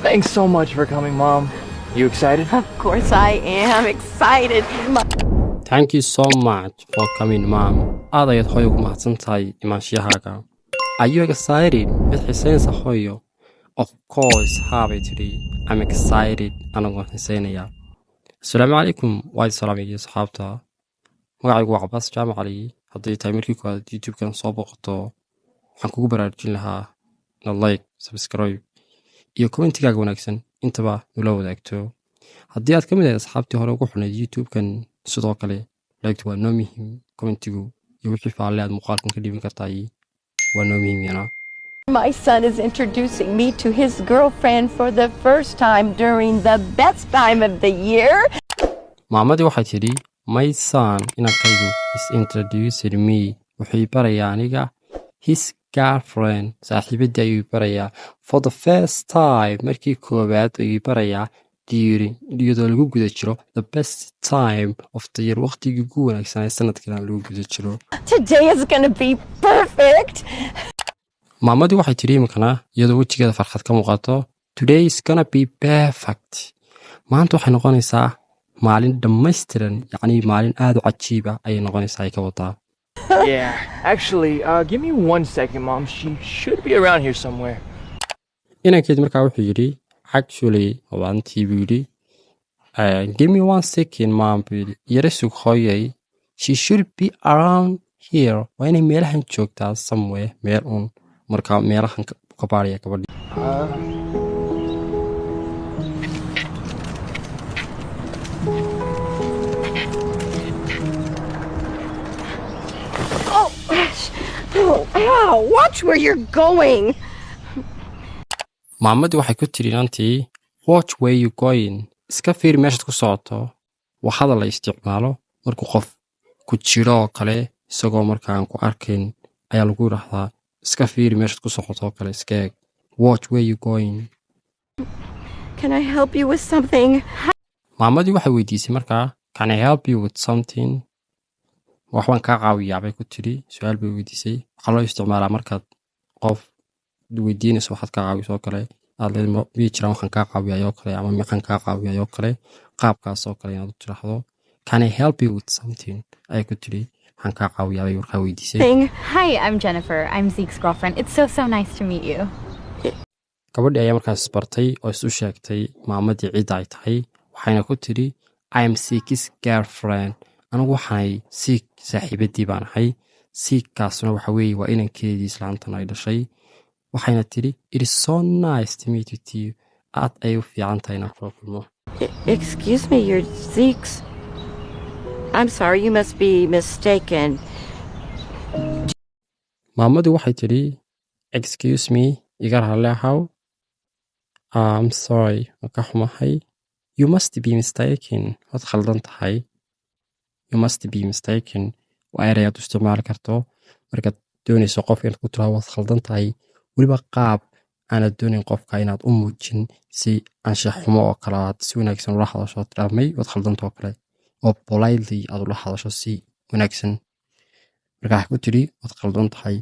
Thanks so much for coming, Mom. You excited? Of course I am excited. "Thank you so much for coming, Mom." Aad ayaad, hooyo, ugu mahadsan tahay imaanshiyahaaga. "Are you excited?" Mid xiisaynaysa, hooyo? "Of course," haa bay tidhi, "I'm excited." Anagoo xiisaynayaa. Asalaamu calaykum, waa idin salaamaya, asxaabta. Magacaygu waa Cabaas Jaamac Cali. Hadday tahay markii koowaad YouTube-kan soo boqoto, waxaan kugu baraarujin lahaa inaad like, subscribe iyo commentigaaga wanaagsan intaba nula wadaagto. Haddii aad ka mid ahayd asxaabtii hore ugu xunayd YouTube-kan, sidoo kale like-tu waa noo muhiim, commentigu iyo wixii faalle aad muuqaalkan ka dhiibin kartaay waa noo muhiim yana. My son is introducing me to his girlfriend for the first time during the best time of the year. Maamadii waxay tidhi, "My son," inankaygu, "is introducing me," wuxuu barayaa aniga, "his girlfriend," saaxiibadii ayuu barayaa, "for the first time," markii koowaad ayuu barayaa, "during," iyadoo lagu guda jiro, "the best time of the year," waqtigii ugu wanaagsanaa sanadkan lagu guda jiro. Today is going to be perfect. Maamadii waxay tidhi iminkana, iyadoo wejigeeda farxad ka muuqato, "Today is gonna be perfect." Maanta waxay noqonaysaa maalin dhammaystiran, yacni maalin aad u cajiiba ayay noqonaysaa ay ka wadaa. Yeah. Actually, give me one second, Mom. She should be around here somewhere. Inankeed markaa wuxuu yidhi, "Actually," hobaantii buu yidhi, "give me one second, Mom," buu yidhi, "yara sug, hooyay. She should be around here," waa inay meelahan joogtaa, "somewhere," meel uun. Markaa meelahan ka baaraya gabadhii. Oh, gosh. Oh, ow. Watch where you're going. Maamadii waxay ku tiri inantii, "Watch where you going," iska fiiri meeshaad ku socoto. Waa hadal la isticmaalo markuu qof ku jiro oo kale, isagoo markaan ku arkayn ayaa lagu yidhaahdaa iska fiiri meeshaad ku socoto oo kale, iska eeg, "Watch where you going." Can I help you with something? Maamadii waxay weydiisay markaa, "Can I help you with something?" Waxbaan kaa caawiyaa bay ku tidhi, su-aal bay weydiisay. Waxaa loo isticmaalaa markaad qof weydiinayso waxaad kaa caawiso oo kale, aad leedahay, "Miyay jiraan waxaan kaa caawiyay?" oo kale, ama "Maxaan kaa caawiyay?" oo kale, qaabkaas oo kale inaad u tiraahdo. "Can I help you with something?" ayay ku tidhi. Waxaan kaa caawiyaa bay markaa weydiisay. Hi, I'm Jennifer. I'm Zeke's girlfriend. It's so, so nice to meet you. Gabadhii ayaa markaas isbartay oo isu sheegtay maamadii cidda ay tahay. Waxayna ku tidhi, "I am Zeke's girlfriend." Anigu waxaanay Zeke saaxiibadii baan ahay. Zeke-kaasna waxa weeye waa inankeedii islaantan ay dhashay. Waxayna tidhi, "It is so nice to meet with you." Aad ayay u fiican tahay inaan kula kulmo. Excuse me, you're Zeke's. I'm sorry, you must be mistaken. Maamadii waxay tidhi, "Excuse me," iga raalli ahaw, "I'm sorry," waan ka xumahay, "you must be mistaken," waad khaldan tahay. "You must be mistaken" waa erey aad u isticmaali karto markaad doonayso qof inaad ku tiraado waad khaldan tahay, weliba qaab aanad doonayn qofka inaad u muujin si anshax xumo oo kale, aad si wanaagsan ula hadasho, tiraa may, waad khaldanta oo kale, oo politely aad ula hadasho si wanaagsan. Marka waxay ku tidhi, waad khaldan tahay.